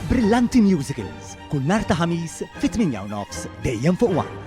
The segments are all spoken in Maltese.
Brillanti Musicals, kull nhar ta' Ħamis fit-8 u nofs dejjem fuq One.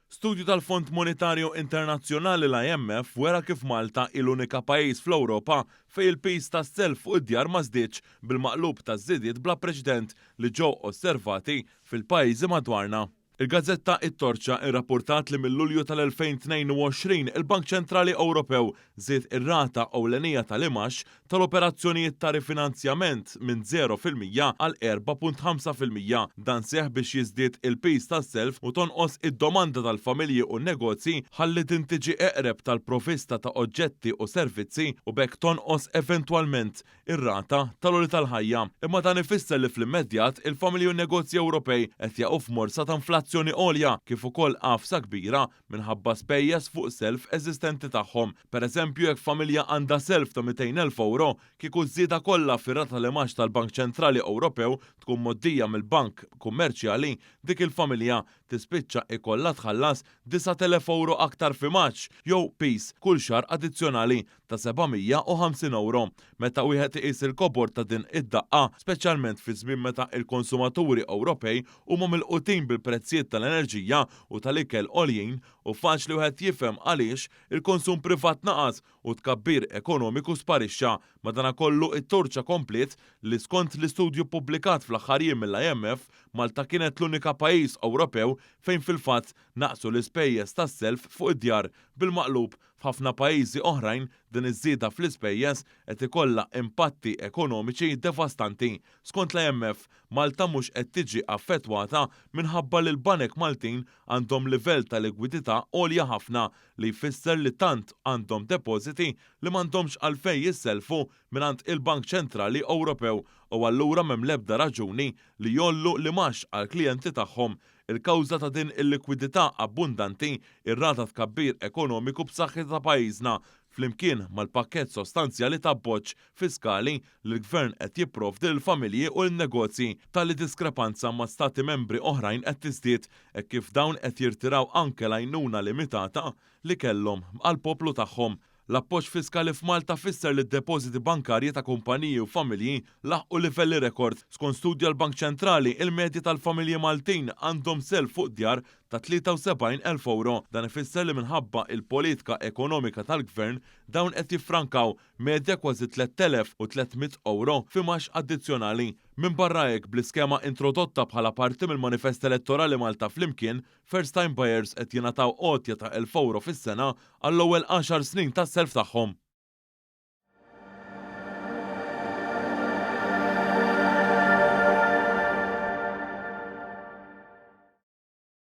Studju tal-Fond Monetarju Internazzjonali, l-IMF, wera kif Malta hi l-unika pajjiż fl-Ewropa fejn il-piż tas-self fuq id-djar ma żdiedx, bil-maqlub ta' żidiet bla preċedent li ġew osservati fil-pajjiżi madwarna. Il-gazzetta It-Torċa irrapportat li mill-Lulju tal-2022 il-Bank Ċentrali Ewropew żied ir-rata ewlenija tal-imgħax tal-operazzjonijiet ta' rifinanzjament minn 0% għal 4.5%. Dan seħ biex jiżdied il-piż tas-self u tonqos id-domanda tal-familji u n-negozji ħalli din tiġi eqreb tal-provista ta' oġġetti u servizzi u b'hekk tonqos eventwalment ir-rata tal-għoli tal-ħajja. Imma dan ifisser li fl-immedjat il-familji u negozji Ewropej qed jaqgħu f'morsa ta' inflazzjoni għolja kif ukoll għafsa kbira minħabba spejjeż fuq self eżistenti tagħhom. Per eżempju, jekk familja għandha self ta' 200,000 euro, kieku żieda kollha fir-rata tal-imgħax tal-Bank Ċentrali Ewropew tkun mgħoddija mill-bank kummerċjali, dik il-familja tispiċċa ikollha tħallas 9,000 euro aktar f'imgħax jew piż kull xahar addizzjonali ta' 750 euro. Meta wieħed iqis il-kobor ta' din id-daqqa, speċjalment fi żmien meta il-konsumaturi Ewropej huma milqutin bil-prezzijiet tal-enerġija u tal-ikel għoljin, u faċli wieħed jifhem għaliex il-konsum privat naqas u tkabbir ekonomiku sparixxa. Madanakollu, it-Torċa kompliet li skont l-istudju ppubblikat fl-aħħar jiem mill-IMF, Malta kienet l-unika pajjiż Ewropew fejn fil-fatt naqsu l-ispejjeż tas-self fuq id-djar. Bil-maqlub, f'ħafna pajjiżi oħrajn din iż-żieda fl-ispejjeż qed ikollha impatti ekonomiċi devastanti. Skont l-IMF, Malta mhux qed tiġi affettwata minħabba li l-banek Maltin għandhom livell ta' likwidità għolja ħafna, li jfisser li tant għandhom depożiti li m'għandhomx għalfejn jisselfu mingħand il-Bank Ċentrali Ewropew u allura m'hemm l-ebda raġuni li jgħollu l-imgħax għall-klijenti tagħhom. Il-kawża ta' din il-likwidità abbundanti, ir-rata tkabbir ekonomiku b'saħħitha ta' pajjiżna, flimkien mal-pakkett sostanzjali ta' appoġġ fiskali li l-gvern qed jipprovdi lill-familji u l-negozji. Tali diskrepanza ma' stati membri oħrajn qed tiżdied hekk kif dawn qed jirtiraw anke l-għajnuna limitata li kellhom għall-poplu tagħhom. L-appoġġ fiskali f'Malta fisser li d-depożiti bankarji ta' kumpaniji u familji laħqu livelli rekord. Skont studju tal-Bank Ċentrali, il-medja tal-familji Maltin għandhom self fuq djar ta' 73,000 euro. Dan ifisser li minħabba il-politika ekonomika tal-gvern dawn qed jiffrankaw medja kważi 3,300 euro f'imgħax addizzjonali. Minn barra hekk, bl-iskema introdotta bħala parti mill-manifest elettorali Malta Flimkien, first time buyers qed jingħataw għotja ta' 1000 euro fis-sena għall-ewwel 10 snin tas-self tagħhom.